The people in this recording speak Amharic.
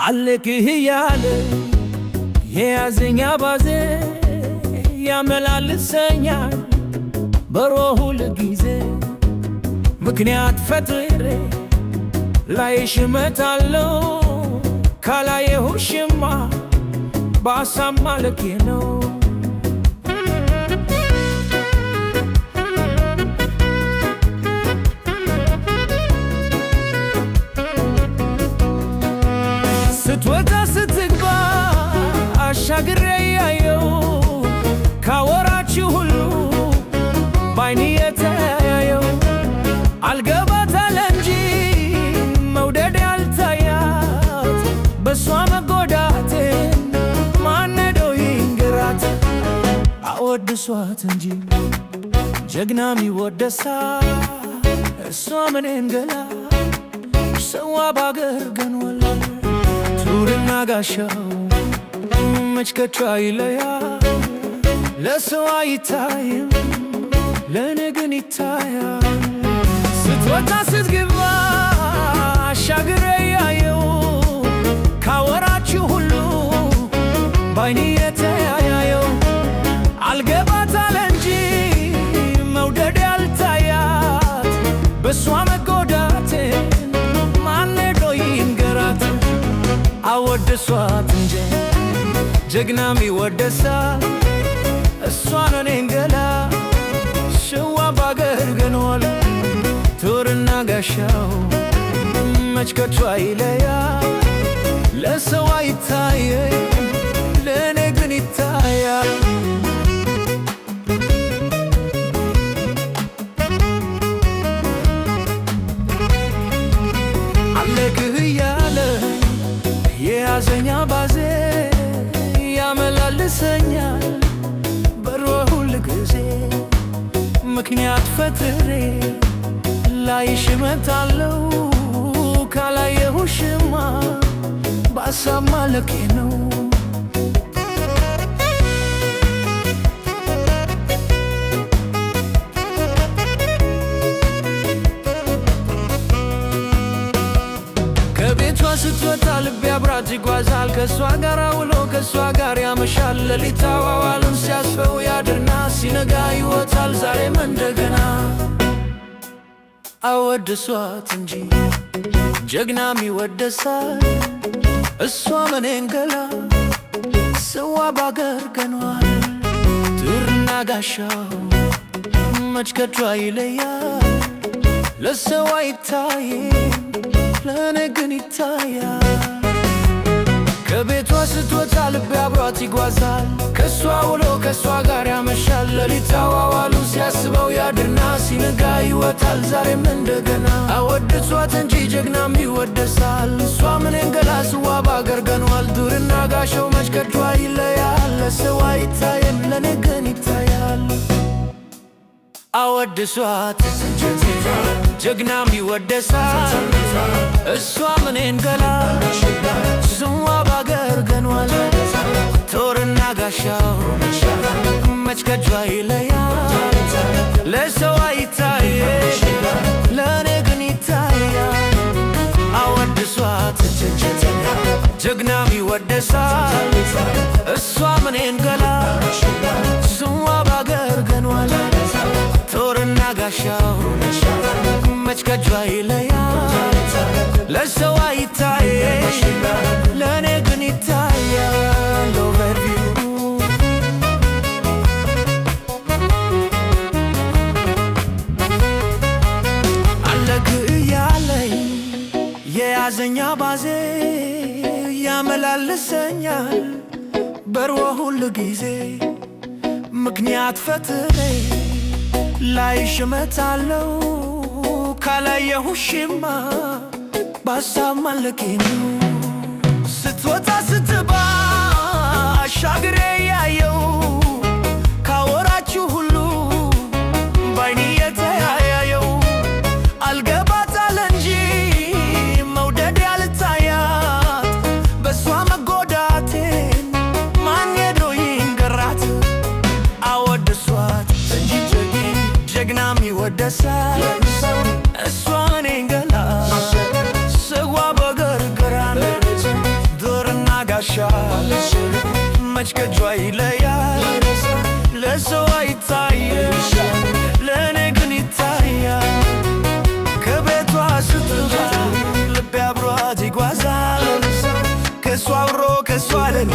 አልክህ እያለ የያዘኝ አባዜ ያመላልሰኛል በሮ ሁል ጊዜ። ምክንያት ፈጥሬ ላይሽ እመጣለሁ፣ ካላየሁሽማ በሀሳብ ማለቄ ነው። ስትወጣ ስትግባ አሻግሬ ያየው፣ ካወራችሁ ሁሉ ባይኔ የተያየው፣ አልገባታል እንጂ መውደድ ያልታያት፣ በሷ መጎዳቴን ማን ሄዶ ይንገራት? አወድሷት እንጂ ጀግናም ይወደሳል፣ እሷ ምንን ገላ ሰዋ ባገር ገኗል። ቱርና ጋሻው መች ከቿ ይለያል፣ ለሰው አይታይም ለእኔ ግን ይታያል። ስትወጣ ስትገባ አሻግሬ ያየው፣ ካወራችሁ ሁሉ ባይኔ የተያየው፣ አልገባታል እንጂ መውደድ ያልታያት፣ በሷ መጎዳቴን ማን ሄዶ ይንገራት? አወድሷት እንጂ ጀግናም ይወደሳል፣ እሷን እኔን ገላ ሽዋ ባገር ገኗል። ቱርና ጋሻው መች ከቿ ይለያል፣ ለሰው አይታየም ለእኔ ግን ይታያል። አለክህ እያለ የያዘኝ አባዜ ያመላልሰኛል በሮ ሁል ጊዜ። ምክንያት ፈጥሬ ላይሽ እመጣለሁ፣ ካላየሁሽማ በሀሳብ ማለቄ ነው። ከቤቷ ስትወጣ ልቤ አብራት ይጓዛል፣ ከእሷ ጋር ውሎ ከእሷ ጋር ያመሻል። ሌሊት አዋዋሉን ሲያስበው ያድርና ሲነጋ ይወጣል ዛሬም እንደገና። አወድሷት እንጂ ጀግናም ይወደሳል፣ እሷ ምኔን ገላ ስዋ ባገር ገኗል። ቱርና ጋሻው መች ከቿ ይለያል፣ ለሰው አይታይም ለእኔ ግን ይታያል። ከቤቷ ስትወጣ ልቤ አብሯት ይጓዛል፣ ከእሷ ውሎ ከእሷ ጋር ያመሻል። ሌሊት አዋዋሉ ሲያስበው ያድርና ሲነጋ ይወጣል ዛሬም እንደገና። አወድሷት እንጂ ጀግናም ይወደሳል፣ እሷ ምንን ገላ ስዋ ባገር ገኗል። ዱርና ጋሻው መች ከቿ ይለያል፣ ለሰው አይታይም ለእኔ ግን ይታያል። አወድሷት ጀግናም ይወደሳል፣ እሷ ምኔን ገላ ስሟ ባገር ገኗል። ጦርና ጋሻው መች ከጇ ይለያል፣ ለሰው አይታይም ለእኔ ግን ይታያል። አወድሷት ጀግናም ይወደሳል፣ እሷ ምኔን ገላ ስሟ ባገር ገኗል። ጦርና ጋሻው መች ከጇ ይለያል፣ ለሰው አይታይም ለእኔ ግን ይታያል። Overview። አለክ እያለኝ የያዘኝ አባዜ ያመላልሰኛል በርወ ሁል ጊዜ። ምክንያት ፈጥሬ ላይሽ እመጣለሁ፣ ካላየሁሽማ በሀሳብ ማለቄ ነው። ስትወጣ ስትባ አሻግሬ ያየው፣ ካወራችሁ ሁሉ ባይኔ የተያየው፣ አልገባታል እንጂ መውደድ ያልታያት፣ በሷ መጎዳቴን ማን ሄዶ ይንገራት? አወድሷት እንጂ ጀግናም ይወደሳል፣ እሷ እኔን ገላ ስዋ በገርገራን። ያሻል፣ መች ከጇ ይለያል። ለሰው አይታየም፣ ለእኔ ግን ይታያል። ከቤቷ ስትወጣ ልቤ አብሯት ይጓዛል። ከሷ አብሮ ከሷ ለኔ